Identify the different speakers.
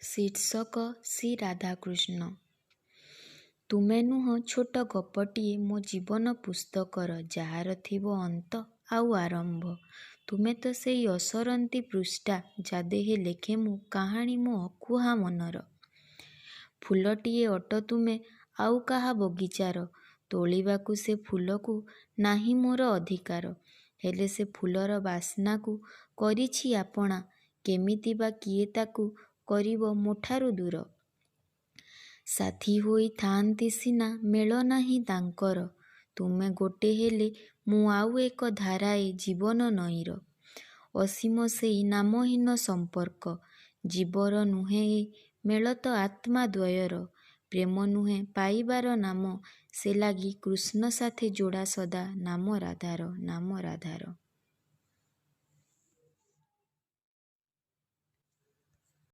Speaker 1: ଶୀର୍ଷକ ଶ୍ରୀ ରାଧାକୃଷ୍ଣ। ତୁମେ ନୁହଁ ଛୋଟ ଗପଟିଏ ମୋ ଜୀବନ ପୁସ୍ତକର, ଯାହାର ଥିବ ଅନ୍ତ ଆଉ ଆରମ୍ଭ। ତୁମେ ତ ସେଇ ଅସରନ୍ତି ପୃଷ୍ଠା, ଯା ଦେହେ ଲେଖେ ମୁଁ କାହାଣୀ ମୋ ଅକୁହା ମନର। ଫୁଲଟିଏ ଅଟ ତୁମେ ଆଉ କାହା ବଗିଚାର, ତୋଳିବାକୁ ସେ ଫୁଲକୁ ନାହିଁ ମୋର ଅଧିକାର। ହେଲେ ସେ ଫୁଲର ବାସ୍ନାକୁ କରିଛି ଆପଣା, କେମିତି ବା କିଏ ତାକୁ କରିବ ମୋଠାରୁ ଦୂର। ସାଥୀ ହୋଇ ଥାଆନ୍ତି ସିନା ମେଳ ନାହିଁ ତାଙ୍କର, ତୁମେ ଗୋଟେ ହେଲେ ମୁଁ ଆଉ ଏକ ଧାରା ଏ ଜୀବନ ନଈର। ଅସୀମ ସେଇ ନାମହୀନ ସମ୍ପର୍କ, ଜୀବର ନୁହେଁ ଏ ମେଳ ତ ଆତ୍ମା ଦ୍ୱୟର। ପ୍ରେମ ନୁହେଁ ପାଇବାର ନାମ, ସେ ଲାଗି କୃଷ୍ଣ ସାଥେ ଯୋଡ଼ା ସଦା ନାମ ରାଧାର, ନାମ ରାଧାର।